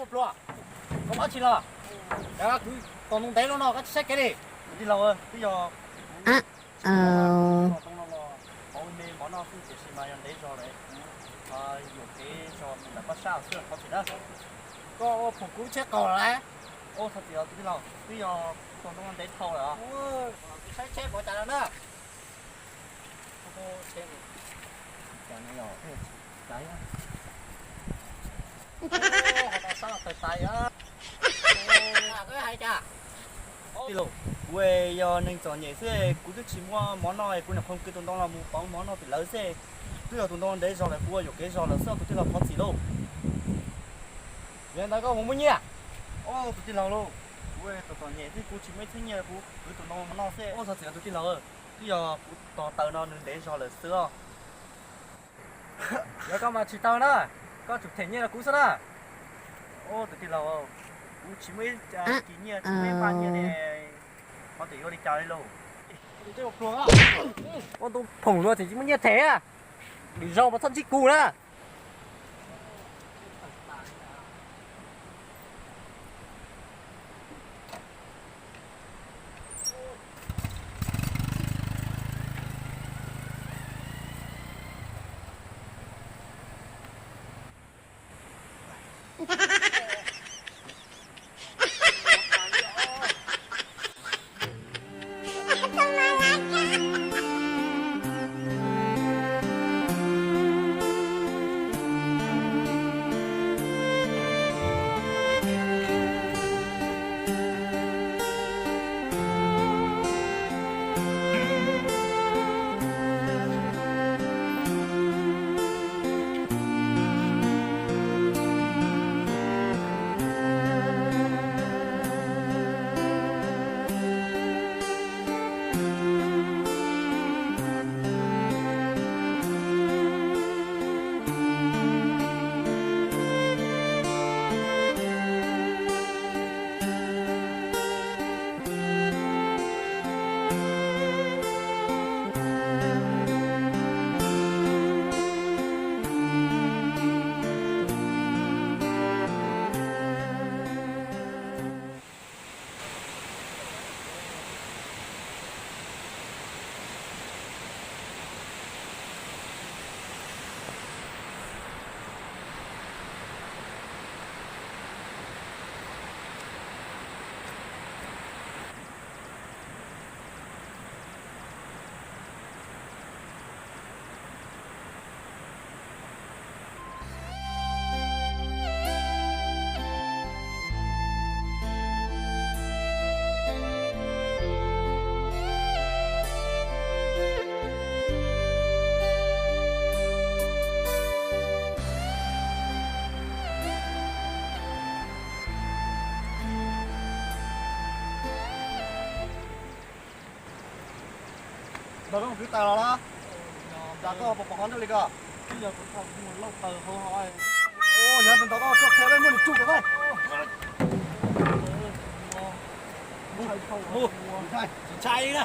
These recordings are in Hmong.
Pluag, koj mob tsis los? Kuv tos ntoo ntev lawm no, koj tsis saib kev li. Tus tij laug, twb yog kuv tsis muaj ntoo no los pauv me mov noj xwb, tiam sis mas yog ntev zog lawm kuv yuam kev zog mus nram pab sab xwb, thov txim na. Koj ua phoom kuv tsheb qaug lawm. Ua txhua txim tus tij laug, twb yog kuv tos ntoo ntev dhau lawm. Kuv saib tsheb puas cas no na. Tij laug, kuv yog neeg txom nyem xwb, kuv twb tsis muaj mov noj, kuv nyuam qhuav kwv tus ntoo los mus pauv mov noj tim lawv xwb. Twb yog tus ntoo ntev zog lawm, kuv ua yuam kev zog lawm xwb, tus tij laug thov txim lauj. Yog li ntawd koj mus muab nyiaj. Tus tij laug lauj, kuv txom txom nyem xwb, kuv tsis muaj ib txhiab nyiaj, kuv kwv tus ntoo mov noj xwb. Ua txhua txim tus tij laug, twb yog kuv tos taws no nws ntev zog lawm xwb os. Yog koj mas tsis tau na, koj tsum them nyiaj rau kuv xwb na. Tus tij laug, kuv tsis muaj ib kis nyiaj, tsis muaj ib npaj nyiaj ne, ho twb yuav li cas li lauj. Ua ntu phoom luag tseem tsis muaj nyiaj them, lwm zaus mas txhob ntsib kuv na. Ntawm no kwv tas los lawm. Cas koj pom qhov nrwj li ko? Yog tus ntawd koj tuaj qhia peb muab nws tsuj kiag. Tsis ntshai li na.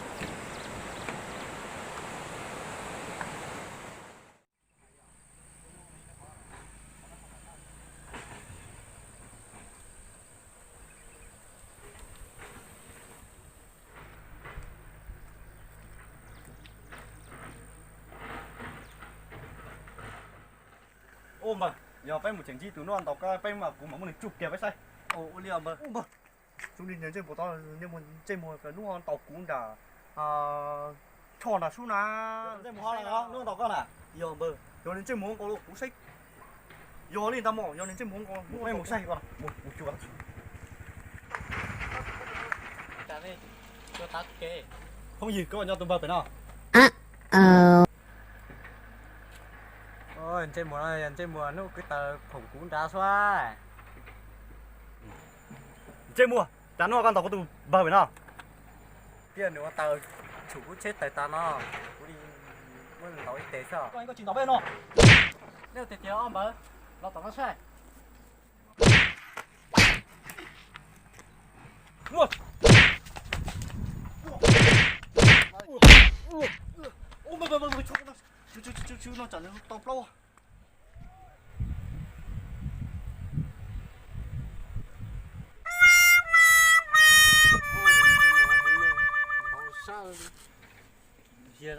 Ua npawg, yog peb mus tseem ntsib tus hnub ntaus koj, peb mam, kuv mam muab nws tsuj kiag peb saib. Ua li npawg. Ua npawg, zoo li niag ntsej muag tod, ntsej muag hnub ntaus kuv nram choj nram sub na. Ntsej muag hnub ntaus koj na? Yog npawg, yog niag ntsej muag nkaus los kuv saib. Yog li ntag mog, yog niag ntsej muag nkaus, peb mus saib. Phooj ywg, koj nyob tus npawg pem no. Ntsej muag, ntsej muag hnub kwv taws phoom kuv nrad xwb. Ntsej muag, cas hnub koj ntaus kuv tus npawg pem no? Thiab nws ua taws tshum kuv tsheb tawg tas no, kuv li muab ntaus ib tes xwb. Koj tsis ntaus peb no. Nej tias tias ob npawg los tom no saib. Tswb no tsam nws tau plaub. Sia